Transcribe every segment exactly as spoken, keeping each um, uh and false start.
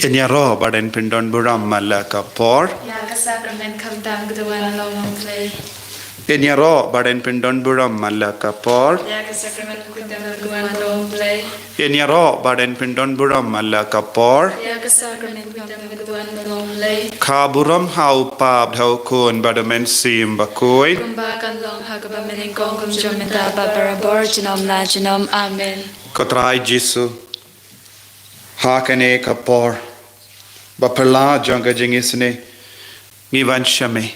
Yn ïaroh ba yn pyndon burom man la ka por. Ïa ka sakramen khamtam ka duwan long long play. Yn ïaroh ba yn pyndon burom man la ka por. Ïa ka sakramen khamtam ka duwan long long play. Yn ïaroh ba yn pyndon burom man la ka por. Ïa ka sakramen khamtam ka duwan long long play. Ka burom ha u Kpa bad ha u Khun bad ha u Mynsiem Bakhuid. Kumba kan long ha kaba mynnyngkong kumjuh mynta bad barabor junom la junom. Amen. Ko Trai Jisu, ha kane ka por ba phylla jong ka jingisynei, ngi wan sha me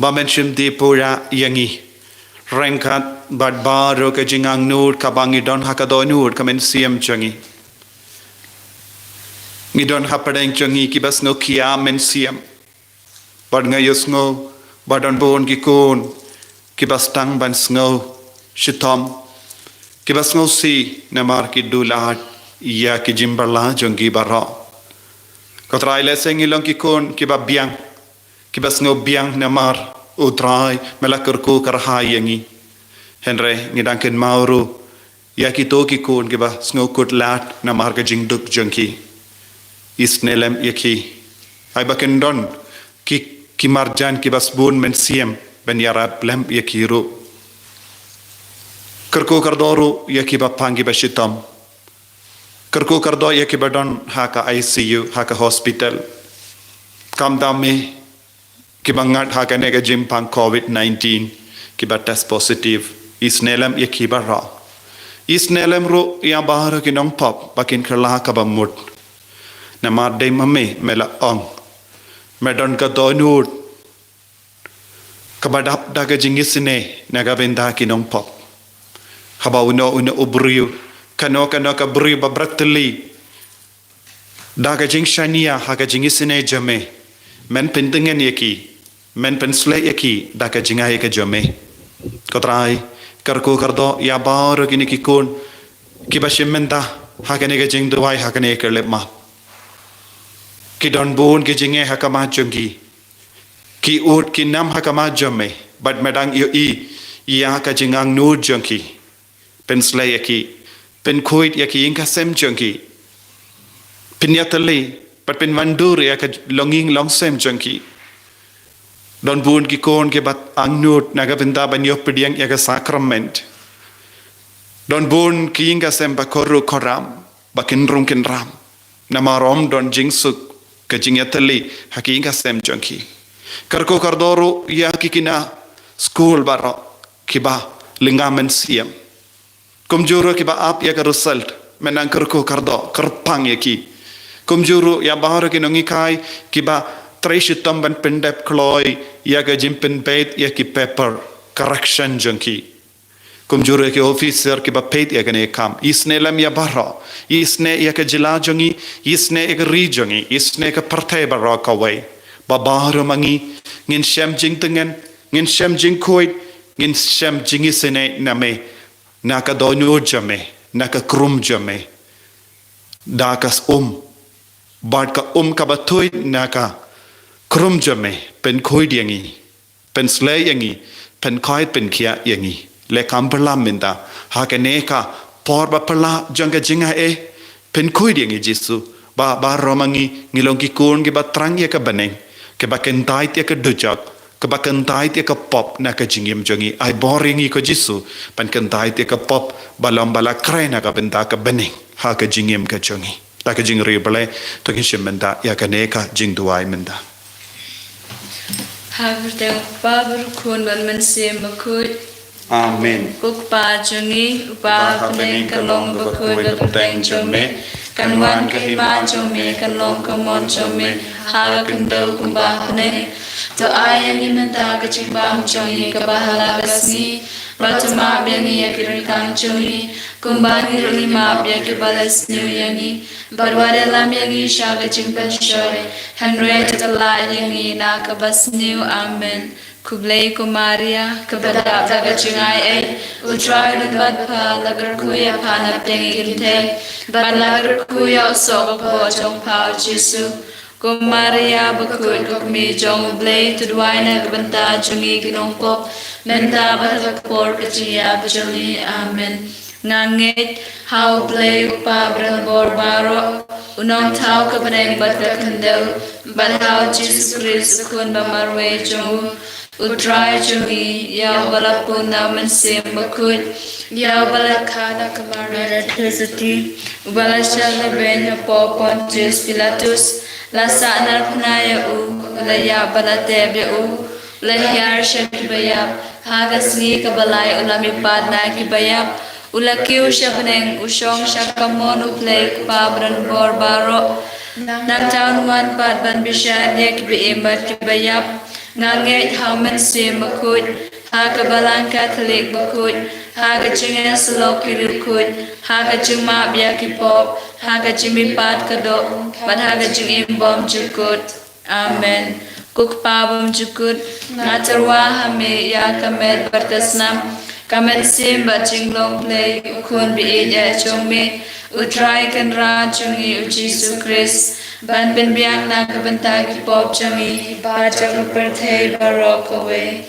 ba men shim dih pura ïa ngi ryngkat bad baroh ka jingangnud kaba ngi don ha ka dohnud ka mynsiem jong ngi. Ngi don hapdeng jong ngi kiba sngewkhia mynsiem. Bad nga ïohsngew ba don bun ki khun kiba sdang ban sngew shitom, kiba sngewsih namar ki duh lad ïa ki jingbylla jong ki baroh. Ko Trai, lehse ngi long ki khun kiba biang, kiba sngew biang namar u Trai me la kyrkhu kyrhai ïa ngi. Hynrei ngi dang kynmaw ruh ïa kito ki khun kiba sngewkhuslai namar ka jingduk jong ki. Isynei lem ïa ki. Ai ba kin don ki, ki marjan kiba sbun mynsiem ban ïarap lem ïa ki ruh. Kyrkhu kyrdoh ruh ïa kiba pang kiba shitom. Kyrkhu kyrdoh ïa kiba don ha ka I C U, ha ka hospital. Khamtam me kiba ngat ha kane ka jingpang covid nineteen, kiba test positive. Isynei lem ïa ki baroh. Isynei lem ruh ïa baroh ki nongpop ba kin kylla kaba mut. Namar dei ma me me la ong, me don ka dohnud kaba dap da ka jingisynei na ka bynta ki nongpop. Haba uno uno u briew, kano kano ka briew ba bret tylli da ka jingshaniah ha ka jingisynei jong me, men pyntngen ïa ki, men pynsleh ïa ki da ka jingai ka jong me. Ko Trai, kyrkhu kyrdoh ïa baroh kine ki khun kiba shim bynta ha kane ka jingduwai ha kane ka lip map. Ki don bun ki jingeh ha khmat jong ki. Ki ud ki nam ha khmat jong me bad me dang ïohi ïa ka jingangnud jong ki. Pynsleh ïa ki, pynkhuid ïa ki ïing ka sem jong ki. Pynïatylli bad pynwandur ïa ka longïing longsem jong ki. Don bun ki khun kiba angnud na ka bynta ban ïoh pdiang ïa ka sakrament. Don bun ki ïing ka sem ba khuid ruh khuid ram, ba kynrung kynram. Namar ym don jingsuk ka jingïatylli ha ki ïing ka sem jong ki. Kyrkhu kyrdoh ruh ïa ki khynnah skul baroh kiba lynga mynsiem. Kumjuh ruh kiba ap ïa ka result, men nang kyrkhu kyrdoh kyrpang ïa ki. Kumjuh ruh ïa baroh ki nonghikai kiba trei shitom ban pyndep kloi ïa ka jingpynbeit ïa ki paper correction jong ki. Kumjuh ruh ïa ki officer kiba peit ïa kane ka kam. Isynei lem ïa baroh. Isynei ïa ka jylla jong ngi, isynei ïa ka ri jong ngi, isynei ïa ka pyrthei baroh kawei. Ba baroh ma ngi ngin shem jingtngen, ngin shem jingkhuid, ngin shem jingisynei na me, na ka dohnud jong me, na ka krum jong me. Da ka um, bad ka um kaba thuid na ka krum jong me, pynkhuid ïa ngi, pynsleh ïa ngi, pynkhuid pynkhiah ïa ngi. Leh kham pyrlam mynta ha kane ka por ba phylla jong ka jingaiei. Pynkhuid ïa ngi Jisu, ba baroh ma ngi ngi long ki khun kiba thrang ïa ka bneng, kiba kyntait ïa ka dujok, kiba kyntait ïa ka pop na ka jingim jong ngi. Ai bor ïa ngi ko Jisu ban kyntait ïa ka pop ba long ba la khreh na ka bynta ka bneng ha ka jingim ka jong ngi. Da ka jingriewblei to ngin shim mynta ïa kane ka jingduwai mynta. Ha ka kyrteng u Kpa bad u Khun bad u Mynsiem Bakhuid. Amen. Ko Kpa jong ngi uba ha bneng, kan long bakhuid ba ka kyrteng jong me, kan wan ka hima jong me, kan long ka mon jong me ha ka khyndew kumba ha bneng. To ai ïa ngi mynta ka jingbam jong ngi kaba ha la ka sngi, bad to map ïa ngi ïa ki ryngkang jong ngi kumba ngi ruh ngi map ïa kiba la sniew ïa ngi. Bad wat ïalam ïa ngi sha ka jingpynshoi, hynrei to kylla ïa ngi na kaba sniew. Amen. Khublei ko Maria, kaba dap da ka jingaiei, u Trai u don bad pha, la kyrkhu ïa pha na pdeng ki kynthei, bad la kyrkhu ïa u soh ka kpoh jong pha u Jisu. Ko Maria bakhuid, ko Kmie jong u Blei, to duwai na ka bynta jong ngi ki nongpop, mynta bad ha ka por ka jingïap jong ngi. Amen. Nga ngeit ha u Blei u Kpa bad ha ki angel baroh. U Nongthaw ka bneng bad ka khyndew, bad ha U Jisu Khrist u Khun ba marwei jong u, U Trai jong ngi, ïa uba la pun na U Mynsiem Bakhuid, ïa uba la kha na ka Mari, uba la shah lehbeiñ hapoh Pontius Pilatus, la sahnarphna ïa u, la ïap bad la tep ïa u, la hiar sha kiba ïap, ha ka sngi kaba lai u la mihpat na kiba ïap, u la kiew sha bneng, u shong sha kamon U Blei U Kpa Badonbor baroh. Nangta un wan pat ban bishar ïa kiba im bad kiba ïap. Nga ngeit ha U Mynsiem Bakhuid, ha ka Balang Katholik bakhuid, ha ka jingïasyllok ki riewkhuid, ha ka jingmap ïa ki pop, ha ka jingmihpat ka doh, bad ha ka jingim bymjukut. Amen. Ko Kpa bymjukut, nga tyrwa ha me ïa ka met bad ka snam, ka mynsiem bad jinglong Blei U Khun ba ïeit jong me, U Trai Kynrad jong ngi U Jisu Khrist, ban pynbiang na ka bynta ki pop jong ngi bad jong ka pyrthei baroh kawei.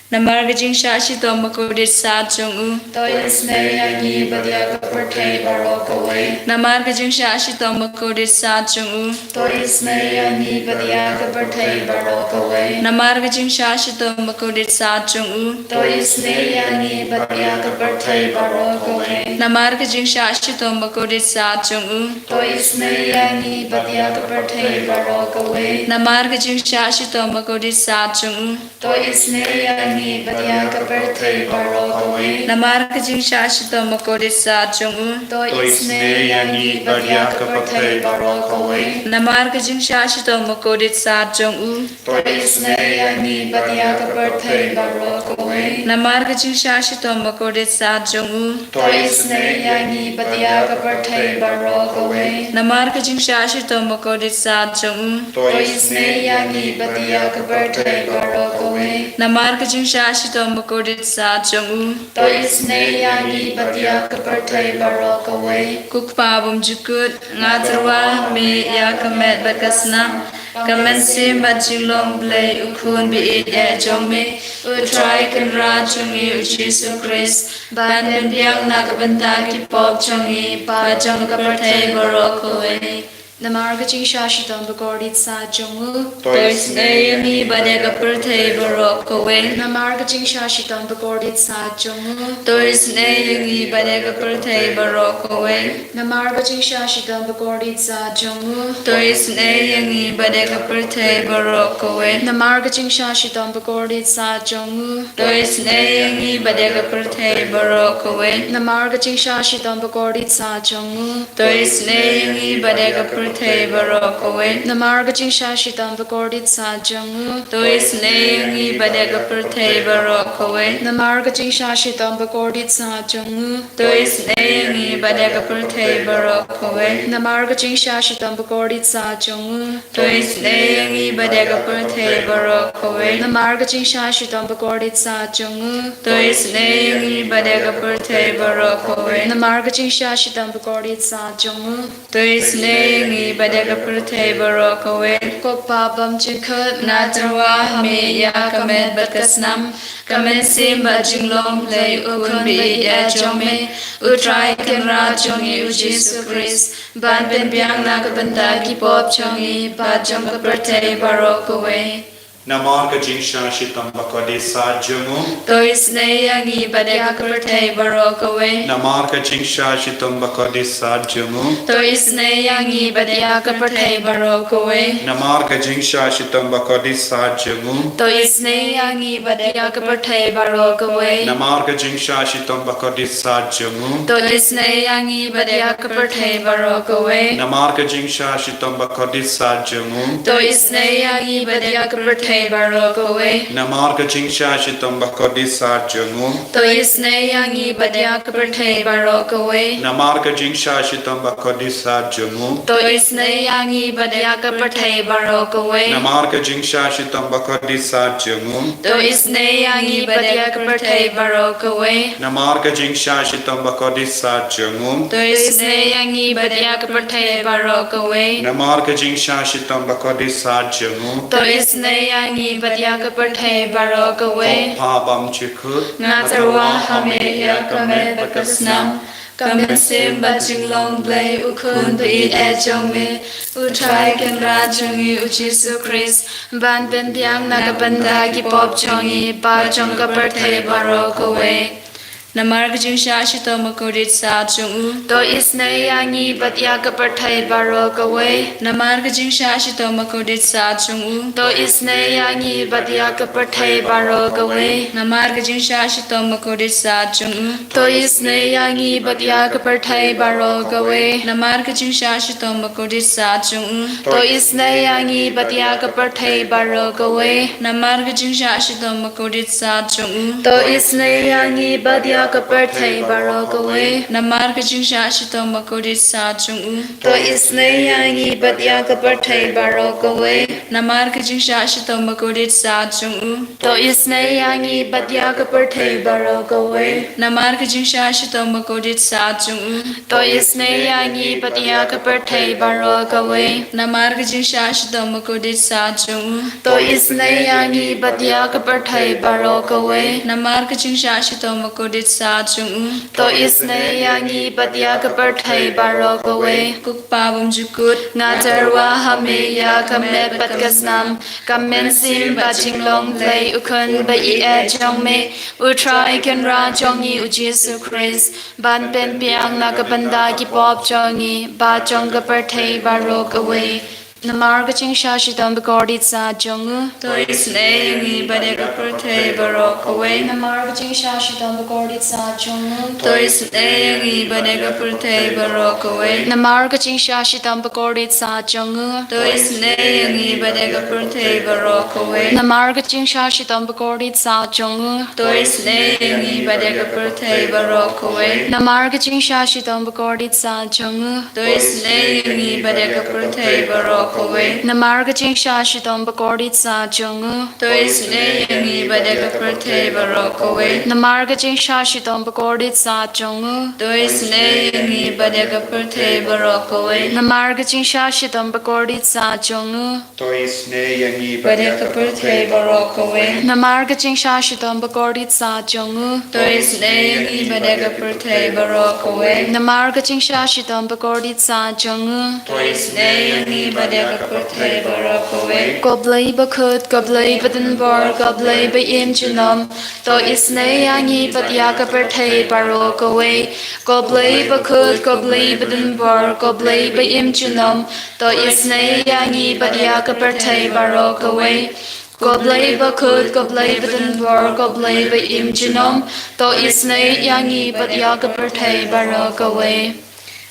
Namar ka jingshah shitom bakordit sat jong u, to isynei ïa ngi bad ïa ka pyrthei baroh kawei. Namar ka jingshah shitom bakordit sat jong u, to isynei ïa ngi bad ïa ka pyrthei baroh kawei. Namar ka jingshah shitom bakordit sat jong u, to isynei ïa ngi bad ïa ka pyrthei baroh kawei. Namar ka jingshah shitom bakordit sat jong u, to isynei ïa ngi bad ïa ka pyrthei baroh kawei. Namar ka jingshah shitom bakordit sat jong u, to isynei ïa ngi bad ïa ka pyrthei baroh kawei. Namar ka jingshah shitom bakordit sat jong u, to isynei ïa ngi bad ïa ka pyrthei baroh kawei. Namar ka jingshah shitom bakordit sat jong u, to isynei ïa ngi bad ïa ka pyrthei baroh kawei. Namar ka jingshah shitom bakordit sat jong u, to isynei ïa ngi bad ïa ka pyrthei baroh kawei. Namar ka jingshah shitom bakordit sat jong u, to isynei ïa ngi bad ïa ka pyrthei baroh kawei. Namar ka jingshah shitom bakordit sat jong u, to isynei ïa ngi bad ïa ka pyrthei baroh kawei. Ko Kpa bymjukut, nga tyrwa ha me ïa ka met bad ka snam, ka mynsiem bad jinglong Blei U Khun ba ïeit jong me, U Trai Kynrad jong ngi U Jisu Khrist, ban pynbiang na ka bynta ki pop jong ngi bad jong ka pyrthei baroh kawei. Namar ka jingshah shitom bakordit sat jong u, to isynei ïa ngi bad ïa ka pyrthei baroh kawei. Namar ka jingshah shitom bakordit sat jong u, to isynei ïa ngi bad ïa ka pyrthei baroh kawei. Namar ka jingshah shitom bakordit sat jong u, to isynei ïa ngi bad ïa ka pyrthei baroh kawei. Namar ka jingshah shitom bakordit sat jong u, to isynei ïa ngi bad ïa ka pyrthei baroh kawei. Namar ka jingshah shitom bakordit sat jong u, to isynei ïa ngi bad ïa ka pyrthei baroh kawei. Namar ka jingshah shitom bakordit sat jong u, to isynei ïa ngi bad ïa ka pyrthei baroh kawei. Namar ka jingshah shitom bakordit sat jong u, to isynei ïa ngi bad ïa ka pyrthei baroh kawei. Namar ka jingshah shitom bakordit sat jong u, to isynei ïa ngi bad ïa ka pyrthei baroh kawei. Namar ka jingshah shitom bakordit sat jong u, to isynei ïa ngi bad ïa ka pyrthei baroh kawei. Namar ka jingshah shitom bakordit sat jong u, to isynei ïa ngi bad ïa ka pyrthei baroh kawei. Ko Kpa bymjukut, nga tyrwa ha me ïa ka met bad ka snam, ka mynsiem bad jinglong Blei U Khun ba ïeit jong me, U Trai Kynrad jong ngi U Jisu Khrist, ban pynbiang na ka bynta ki pop jong ngi bad jong ka pyrthei baroh kawei. Namar ka jingshah shitom bakordit sat jong u, to isynei ïa ngi bad ïa ka pyrthei baroh kawei. Namar ka jingshah shitom bakordit sat jong u, to isynei ïa ngi bad ïa ka pyrthei baroh kawei. Namar ka jingshah shitom bakordit sat jong u, to isynei ïa ngi bad ïa ka pyrthei baroh kawei. Namar ka jingshah shitom bakordit sat jong u, to isynei ïa ngi bad ïa ka pyrthei baroh kawei. Namar ka jingshah shitom bakordit sat jong u, to isynei ïa ngi bad ïa ka pyrthei baroh kawei. Namar ka jingshah shitom bakordit sat jong u, to isynei ïa ngi bad ïa ka pyrthei baroh kawei. Namar ka jingshah shitom bakordit sat jong u, to isynei ïa ngi bad ïa ka pyrthei baroh kawei. Namar ka jingshah shitom bakordit sat jong u, to isynei ïa ngi bad ïa ka pyrthei baroh kawei. Namar ka jingshah shitom bakordit sat jong u, to isynei ïa ngi bad ïa ka pyrthei baroh kawei. Namar ka jingshah shitom bakordit sat jong u, to isynei ïa ngi bad ïa ka pyrthei baroh kawei. Ko Kpa bymjukut, nga tyrwa ha me ïa ka met bad ka snam, Ka mynsiem bad jinglong Blei, u khun ba ïeit eh jong me, u Trai Kynrad jong ngi u Jisu Khrist, ban pynbiang na ka bynta ki pop jong ngi bad jong ka pyrthei baroh kawei. Namar ka jingshah shitom bakordit saad jong u, to isynei ïa ngi bad ïa ka pyrthei baroh kawei. Namar ka jingshah shitom bakordit saad jong u, to isynei ïa ngi bad ïa ka pyrthei baroh kawei. Namar ka jingshah shitom bakordit saad jong u, to isynei ïa ngi bad ïa ka pyrthei baroh kawei. Namar ka jingshah shitom bakordit saad jong u, to isynei ïa ngi bad ïa ka pyrthei baroh kawei. Namar ka jingshah shitom bakordit saad jong u, to isynei ïa ngi bad ïa ka pyrthei baroh kawei. Namar ka jingshah shitom bakordit saad jong u, to isynei ïa ngi bad ïa ka pyrthei baroh kawei. Namar ka jingshah shitom bakordit saad jong u, to isynei ïa ngi bad ïa ka pyrthei baroh kawei. Namar ka jingshah shitom bakordit saad jong u, to isynei ïa ngi bad ïa ka pyrthei baroh kawei. Namar ka jingshah shitom bakordit saad jong u, to isynei ïa ngi bad ïa ka pyrthei baroh kawei. Namar ka jingshah shitom bakordit saad jong u, to isynei ïa ngi bad ïa ka pyrthei baroh kawei. Ko Kpa bymjukut, nga tyrwa ha me ïa ka met bad ka snam, ka mynsiem bad jinglong Blei, u khun ba ïeit eh jong me, u Trai Kynrad jong ngi u Jisu Khrist, ban pynbiang na ka bynta ki pop jong ngi bad jong ka pyrthei baroh kawei. Namar ka jingshah shitom bakordit saad jong u, to isynei ïa ngi bad ïa ka pyrthei baroh kawei. Namar ka jingshah shitom bakordit saad jong u, to isynei ïa ngi bad ïa ka pyrthei baroh kawei. Namar ka jingshah shitom bakordit saad jong u, to isynei ïa ngi bad ïa ka pyrthei baroh kawei. Namar ka jingshah shitom bakordit saad jong u, to isynei ïa ngi bad ïa ka pyrthei baroh kawei. Namar ka jingshah shitom bakordit saad jong u, to isynei ïa ngi bad ïa ka pyrthei baroh kawei. Namar ka jingshah shitom bakordit saad jong u, to isynei ïa ngi bad ïa ka pyrthei baroh kawei. Namar ka jingshah shitom bakordit saad jong u, to isynei ïa ngi bad ïa ka pyrthei baroh kawei. Namar ka jingshah shitom bakordit saad jong u, to isynei ïa ngi bad ïa ka pyrthei baroh kawei. Namar ka jingshah shitom bakordit saad jong u, to isynei ïa ngi bad ïa ka pyrthei baroh kawei. Namar ka jingshah shitom bakordit saad jong u, to isynei ïa ngi bad ïa ka pyrthei baroh kawei. Ko Blei bakhuid, ko Blei badonbor, ko Blei ba im junom, to isynei ïa ngi bad ïa ka pyrthei baroh kawei. Ko Blei bakhuid, ko Blei badonbor, ko Blei ba im junom, to isynei ïa ngi bad ïa ka pyrthei baroh kawei. Ko Blei bakhuid, ko Blei badonbor, ko Blei ba im junom, to isynei ïa ngi bad ïa ka pyrthei baroh kawei.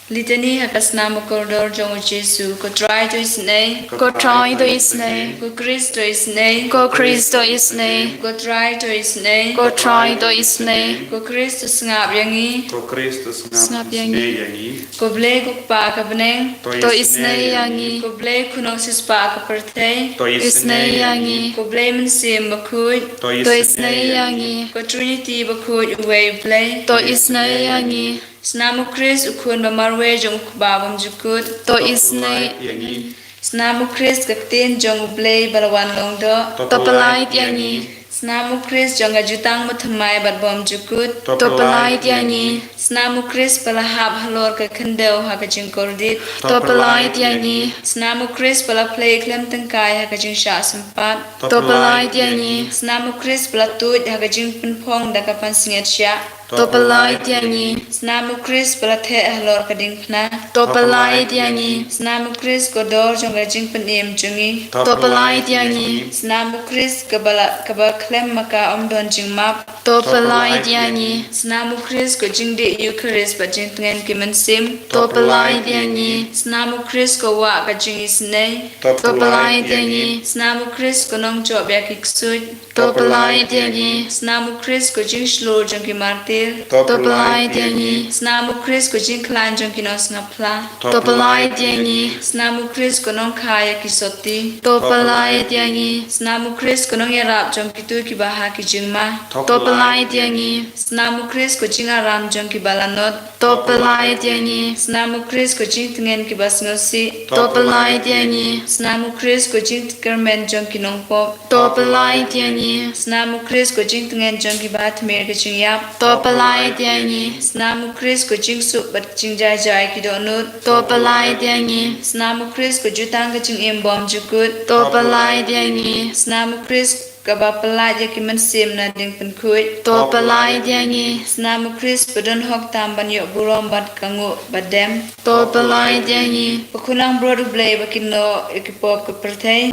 Litani ha ka snam u kordor jong u Jisu. Ko Trai, to isynei. Ko Trai, to isynei. Ko Khrist, to isynei. Ko Khrist, to isynei. Ko Trai, to isynei. Ko Trai, to isynei. Ko Khrist, to sngap ïa ngi. Ko Khrist, to sngap ïa ngi. Ko Blei ko Kpa ka bneng, to isynei ïa ngi. Ko Blei Khun nongsiewspah ka pyrthei, to isynei ïa ngi. Ko Blei Mynsiem Bakhuid, to isynei ïa ngi. Ko Trinity bakhuid, uwei u Blei, to isynei ïa ngi. Snam u Khrist u Khun ba marwei jong u Kpa bymjukut, to isynei ïa ngi. Snam u Khrist ka Ktien jong u Blei ba la wan long doh, to pyllait ïa ngi. Snam u Khrist jong ka jutang bathymmai bad bymjukut, to pyllait ïa ngi. Snam u Khrist ba la hap halor ka khyndew ha ka jingkordit, to pyllait ïa ngi. Snam u Khrist ba la plie khlem tyngkai ha ka jingshah sympat, to pyllait ïa ngi. Snam u Khrist ba la tuid ha ka jingpynphong da ka pansngiat shiah, to pyllait ïa ngi. Snam u Khrist ba la theh halor ka diengphna, to pyllait ïa ngi. Snam u Khrist ko dor jong ka jingpynim jong ngi, to pyllait ïa ngi. Snam u Khrist kaba la, kaba khlem ma ka ym don jingmap, to pyllait ïa ngi. Snam u Khrist ko jingdih Eukharist bad jingtngen ki mynsiem, to pyllait ïa ngi. Snam u Khrist ko wah ka jingisynei, to pyllait ïa ngi. Snam u Khrist ko nongjop ïa ki ksuid, to pyllait ïa ngi. Snam u Khrist ko jingshlur jong ki martir, to pyllait ïa ngi. Snam u Khrist ko jingkhlaiñ jong ki nongsngap phla, to pyllait ïa ngi. Snam u Khrist ko nongkha ïa ki sotti, to pyllait ïa ngi. Snam u Khrist ko nongïarap jong kito kiba ha ki jingma, to pyllait ïa ngi. Snam u Khrist ko jingaram jong kiba lanot, to pyllait ïa ngi. Snam u Khrist ko jingtngen kiba sngewsih, to pyllait ïa ngi. Snam u Khrist ko jingkyrmen jong ki nongpop, to pyllait ïa ngi. Snam u Khrist ko jingtngen jong kiba tmir ka jingïap, to Pynlait ïa ngi. Snam u Khrist ka jingsuk bad jingjahjai ki dohnud. To pynlait ïa ngi. Snam u Khrist ka jutang ka jingim bymjukut. To pynlait ïa ngi. Snam u Khrist kaba pynlait ïa ki mynsiem na ding pynkhuid. To pynlait ïa ngi. Snam u Khrist ba don hok tam ban ïoh burom bad ka nguh ba dem. To pynlait ïa ngi. Ba khunang brot u Blei ba kynnoh ïa ki pop ka pyrthei.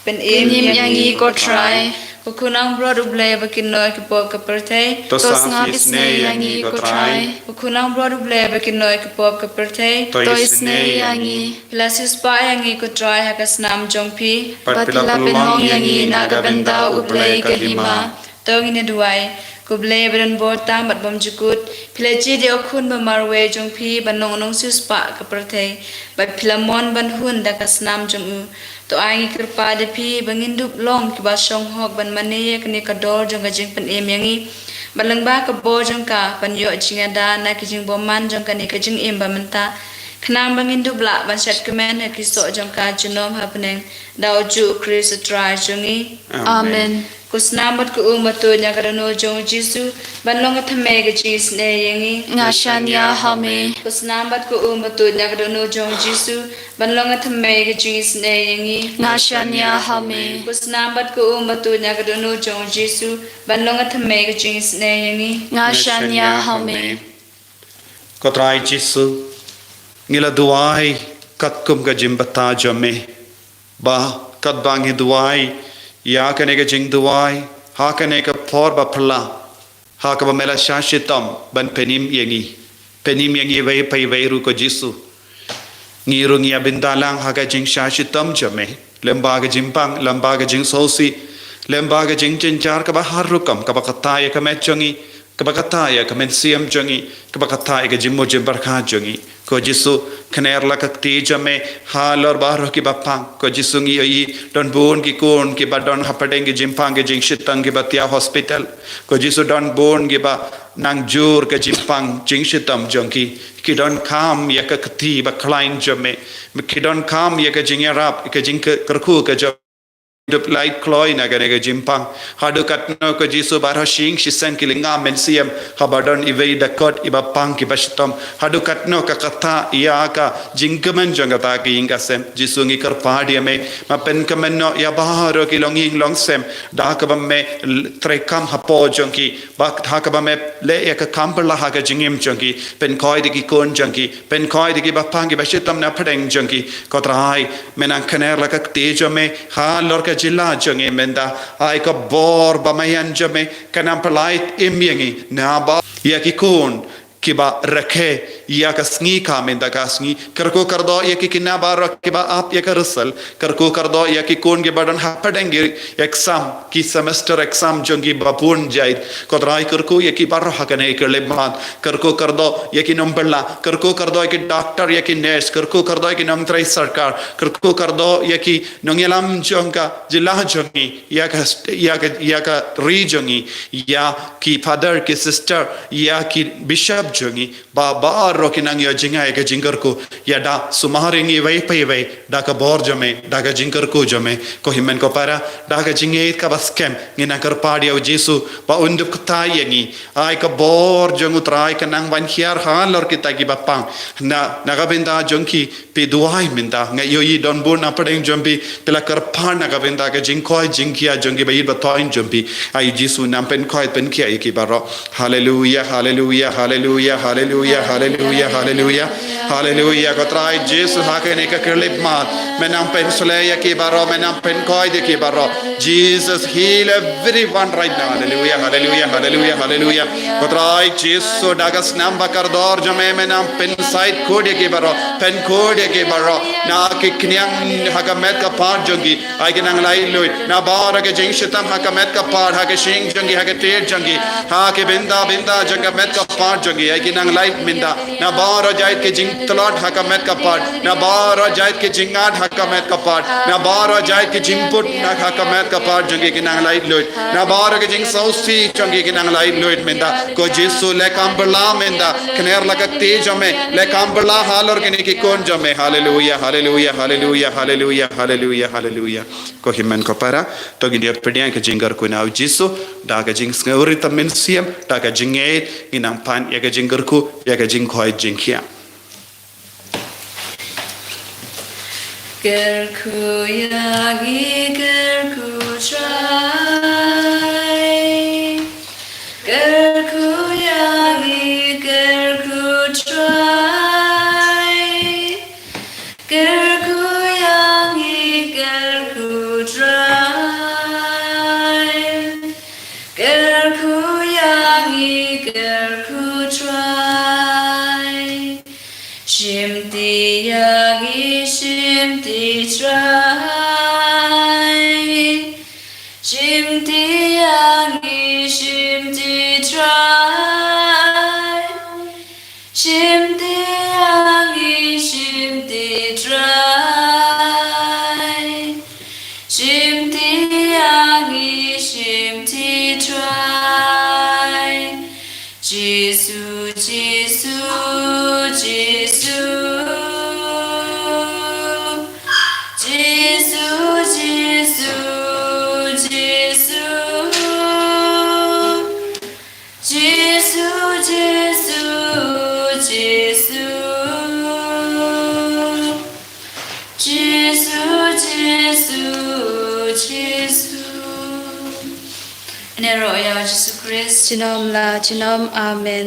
Pynim ïa ngi ko Trai. Ba khunang brot u Blei ba kynnoh ïa ki pop ka pyrthei. To sngap isynei ïa ngi ko Trai. Ba khunang brot u Blei ba kynnoh ïa ki pop ka pyrthei. To isynei ïa ngi. Phi la siewspah ïa ngi ko Trai ha ka snam jong phi. Bad phi la pynlong ïa ngi na ka bynta u Blei ka hima. To ngin ïa duwai. Ko Blei ba don bor tam bad bymjukut, phi la jied ïa u khun ba marwei jong phi ban long u nongsiewspah ka pyrthei, bad phi la mon ban hun da ka snam jong u. To ai ngi kyrpad ïa phi ba ngin dup long kiba shong hok ban mane ïa kane ka dor jong ka jingpynim ïa ngi, bad lyngba ka bor jong ka ban ïoh jingïada na ki jingbymman jong kane ka jingim ba mynta, khnang ba ngin dup lah ban shad kmen ha ki soh jong ka junom ha bneng. Da u juh u Khrist u Trai jong ngi. Amen. Ko snam bad ko um ba tuid na ka dohnud jong u Jisu ban long ka thymmei ka jingisynei ïa ngi. Nga shaniah ha me. Ko snam bad ko um ba tuid na ka dohnud jong u Jisu ban long ka thymmei ka jingisynei ïa ngi. Nga shaniah ha me. Ko snam bad ko um ba tuid na ka dohnud jong u Jisu ban long ka thymmei ka jingisynei ïa ngi. Nga shaniah ha me. Ko Trai Jisu, ngi la duwai katkum ka jingbthah jong me. Ba katba ngi duwai ïa kane ka jingduwai ha kane ka por ba phylla, ha kaba me la shah shitom ban pynim ïa ngi, pynim ïa ngi iwei pa iwei ruh ko Jisu. Ngi ruh ngi ïa bynta lang ha ka jingshah shitom jong me, lyngba ka jingpang, lyngba ka jingsngewsih, lyngba ka jingjynjar kaba har rukom, kaba ktah ïa ka met jong ngi, kaba ktah ïa ka mynsiem jong ngi, kaba ktah ïa ka jingmut jingpyrkhat jong ngi. Ko Jisu, kner la ka kti jong me halor baroh kiba pang. Ko Jisu, ngi ïohi don bun ki khun kiba don hapdeng ki jingpang ki jingshitom kiba thiah hospital. Ko Jisu, don bun kiba nang jur ka jingpang jingshitom jong ki. Ki donkam ïa ka kti ba khlaiñ jong me. Ki donkam ïa ka jingïarap, ka jingkyrkhu ka jong dup lait kloi na kane ka jingpang. Haduh katno ko Jisu baroh shi ïing shi sem ki lynga mynsiem haba don iwei i dkhot iba pang kiba shitom. Haduh katno ka ktah ïa ka jingkmen jong kata ka ïing ka sem. Jisu ngi kyrpad ïa me, ma pynkmen noh ïa baroh ki longïing longsem da kaba me l-, treikam hapoh jong ki. Ba ha kaba me leh ïa ka kam phylla ha ka jingim jong ki, pynkoit ïa ki khun jong ki, pynkoit ïa kiba pang kiba shitom na pdeng jong ki. Ko Trai, me nang kner la ka kti jong me halor ka jylla jong ngi mynta. Ai ka bor ba maïan jong me kan nang pynlait im ïa ngi, naba ïa ki khun kiba rakhe ïa ka sngi ka mynta ka sngi. Kyrkhu kyrdoh ïa ki khynnah baroh kiba ap ïa ka result. Kyrkhu kyrdoh ïa ki khun kiba don hapdeng ki exam, ki semester exam jong ki ba bun jait. Ko Trai, kyrkhu ïa ki baroh ha kane ka khyllipmat. Kyrkhu kyrdoh ïa ki nongbylla, kyrkhu kyrdoh ïa ki doctor, ïa ki nurse, kyrkhu kyrdoh ïa ki nongtrei sorkar, kyrkhu kyrdoh ïa ki nongïalam jong ka jylla jong ngi, ïa ka st-, ïa ka, ïa ka ri jong ngi, ïa ki father, ki sister, ïa ki bishop jong ngi, ba baroh ki nang ïoh jngai ïa ka jingkyrkhu. Ïada sumar ïa ngi iwei pa iwei da ka bor jong me, da ka jingkyrkhu jong me. Ko hynmen ko para, da ka jingïeit kaba skhem ngi nang kyrpad ïa u Jisu ba un dup ktah ïa ngi. Ai ka bor jong u Trai kan nang wan hiar halor kita kiba pang. Na, na ka bynta jong ki phi duwai mynta. Nga ïohi don bun na pdeng jong phi, phi la kyrpad na ka bynta ka jingkoit jingkhiah jong ki ba ïeit ba thoh jong phi. Ai Jisu nang pynkhiah pynkhiah ïa ki baroh. Haleluia, haleluia, haleluia, haleluia, haleluia, haleluia. Haleluia, ko Trai Jisu ha kane ka khyllipmat. Me nang pynshlei ïa ki baroh, me nang pynkhiah ïa ki baroh. Jesus, heal everyone right now. Haleluia, haleluia, haleluia, haleluia. Ko Trai Jisu da ka snam ba kordor jong me, me nang pynsait khuid ïa ki baroh, pynkhuid ïa ki baroh. Na ki khñiang ha ka met ka phad jong ki. Ai ki nang laitluid. Na baroh ki jingshitom ha ka met ka phad, ha ka shyieng jong ki, ha ka tied jong ki, ha ki bynta bynta jong ka met ka phad jong ki. Ai ki nang lait mynta. Na baroh jait ki jingtlot ha ka met ka phad. Na baroh jait ki jingat ha ka met ka par. Na baroh jait ki jingput na ha ka met ka par jong ki ki nang laitluid. Na baroh ki jingsngewsih jong ki ki nang laitluid mynta. Ko Jisu, leh kam bylla mynta. Khyndiat la ka kti jong me. Leh kam bylla halor kine ki khun jong me. Haleluya, haleluya, haleluya, haleluya, haleluya, haleluya. Ko hynmen ko para, to ngin ïa pdiang ka jingkyrkhu na u Jisu, da ka jingsngewrit mynsiem, da ka jingngeit, ngin nang pan ïa ka jingkyrkhu, ïa ka jingkhot jingkhiah. Kyrkhu ïa ngi, kyrkhu Trai. Kyrkhu ïa ngi, kyrkhu Trai. Kyrkhu ïa ngi, kyrkhu Trai. Kyrkhu ïa ngi, kyrkhu Trai. Shimti ïa ngi, shimti Trai. Shimti ïa ngi, shimti Trai. Shimti ïa ngi, shimti Trai. Shimti ïa ngi, shimti Trai. Jisu, Jisu, Jisu. Jisu, Jisu, Jisu. Jisu, Jisu, Jisu. Jisu, Jisu, Jisu. Ïaroh ïa u Jisu Khrist. Junom la junom. Amen.